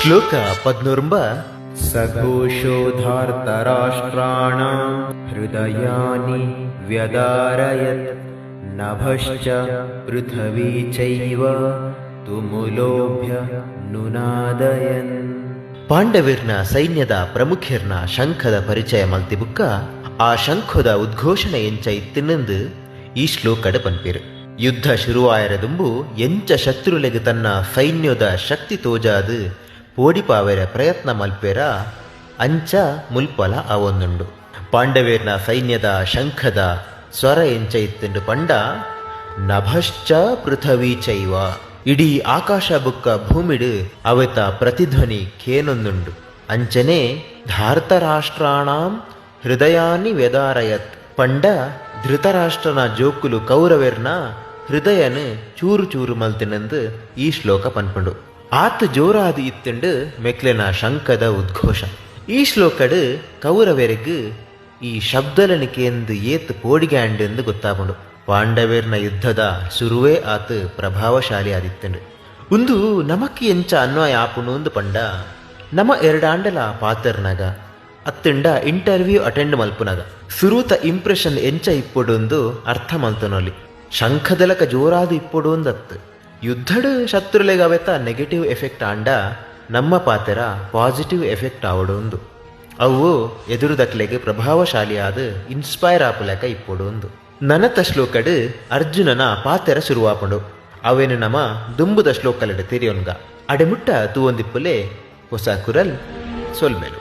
ಶ್ಲೋಕ ಪದ್ನೂರ್ಂಬ. ಸಘೋಷೋಧಾರ್ತರಾಷ್ಟ್ರಾಣಾಂ ಹೃದಯಾನಿ ವ್ಯದಾರಯತ್ ನಭಶ್ಚ ಪೃಥ್ವೀ ಚೈವ ತುಮುಲೋಭ್ಯ ನುನಾದಯನ್. ಪಾಂಡವಿರ್ನ ಸೈನ್ಯದ ಪ್ರಮುಖಿರ್ನ ಶಂಖದ ಪರಿಚಯ ಮಲ್ತಿಬುಕ್ಕ ಆ ಶಂಖದ ಉದ್ಘೋಷಣೆ ಎಂಚ ಇತ್ತಿನಂದು ಈ ಶ್ಲೋಕಡ್ ಪನ್ಪೇರು. ಯುದ್ಧ ಶುರುವಾಯರದುಂಬು ಎಂಚ ಶತ್ರುಲೆಗ್ ತನ್ನ ಸೈನ್ಯದ ಶಕ್ತಿ ತೋಜಾದು ಪೋಡಿಪಾವೆರ ಪ್ರಯತ್ನ ಮಲ್ಪೆರ ಅಂಚ ಮುಲ್ಪಲ ಅವೊಂದುಂಡು. ಪಾಂಡವೇರ್ನ ಸೈನ್ಯದ ಶಂಖದ ಸ್ವರ ಎಂಚ ಇತ್ತುಂಡು ಪಂಡ ನಭಶ್ಚ ಪೃಥ್ವೀ ಚೈವ, ಇಡೀ ಆಕಾಶ ಬುಕ್ಕ ಭೂಮಿಡು ಅವೆತ ಪ್ರತಿಧ್ವನಿ ಕೇನೊಂದುಂಡು. ಅಂಚನೆ ಧಾರ್ತರಾಷ್ಟ್ರಾಣಾಂ ಹೃದಯಾನಿ ವ್ಯದಾರಯತ್ ಪಂಡ ಧೃತರಾಷ್ಟ್ರನ ಜೋಕುಲು ಕೌರವೆರ್ನ ಹೃದಯನು ಚೂರು ಚೂರು ಮಲ್ತಿನಂದು ಈ ಶ್ಲೋಕ ಪನ್ಪುಂಡು. ಆತ್ ಜೋರಾದಿ ಇತ್ತುಂಡು ಮೆಕ್ಲೆನ ಶಂಖದ ಉದ್ಘೋಷ. ಈ ಶ್ಲೋಕಡು ಕೌರವೆರೆಗ್ ಈ ಶಬ್ದಲನಿಕೆಂದು ಏತ್ ಪೋಡಿಗ್ಯಾಂಡ್ ಎಂದು ಗೊತ್ತಾಪುಂಡು. ಪಾಂಡವೇರ್ನ ಯುದ್ಧದ ಸುರುವೇ ಆತ್ ಪ್ರಭಾವಶಾಲಿ ಆದಿತ್ತುಂಡು. ಉಂದು ನಮಕ್ ಎಂಚ ಅನ್ವಯ ಆಪುಂಡು ಅಂದು ಪಂಡ ನಮ ಎರಡಾಂಡಲ ಪಾತರ್ನಗ ಅತ್ತಂಡ ಇಂಟರ್ವ್ಯೂ ಅಟೆಂಡ್ ಮಲ್ಪುನಗ ಸುರೂತ ಇಂಪ್ರೆಷನ್ ಎಂಚ ಇಪ್ಪೊಡು ಅರ್ಥ ಮಲ್ತನೊಲಿ. ಶಂಖದಲಕ ಜೋರಾದು ಇಪ್ಪೊಡು ಅಂದತ್ತು ಯುದ್ಧಡು ಶತ್ರುಲೆಗವೆತ ನೆಗೆಟಿವ್ ಎಫೆಕ್ಟ್ ಆಂಡ ನಮ್ಮ ಪಾತೆರ ಪಾಸಿಟಿವ್ ಎಫೆಕ್ಟ್ ಆವಡು. ಅವು ಎದುರುದಕ್ಲೆಗೆ ಪ್ರಭಾವಶಾಲಿಯಾದ ಇನ್ಸ್ಪೈರ್ ಆಪುಲಕ ಇಪ್ಪೊಡು. ನನತ ಶ್ಲೋಕಡು ಅರ್ಜುನನ ಪಾತೆರ ಶುರುವಾಪುಂಡು. ಅವೇನು ನಮ ದುಂಬುದ ಶ್ಲೋಕಲೆಡ್ ತೆರಿಯೊನ್ಗ. ಅಡೆಮುಟ್ಟ ತೂವೊಂದಿಪ್ಪುಲೆ. ಹೊಸ ಕುರಲ್ ಸೊಲ್ಮೆಲು.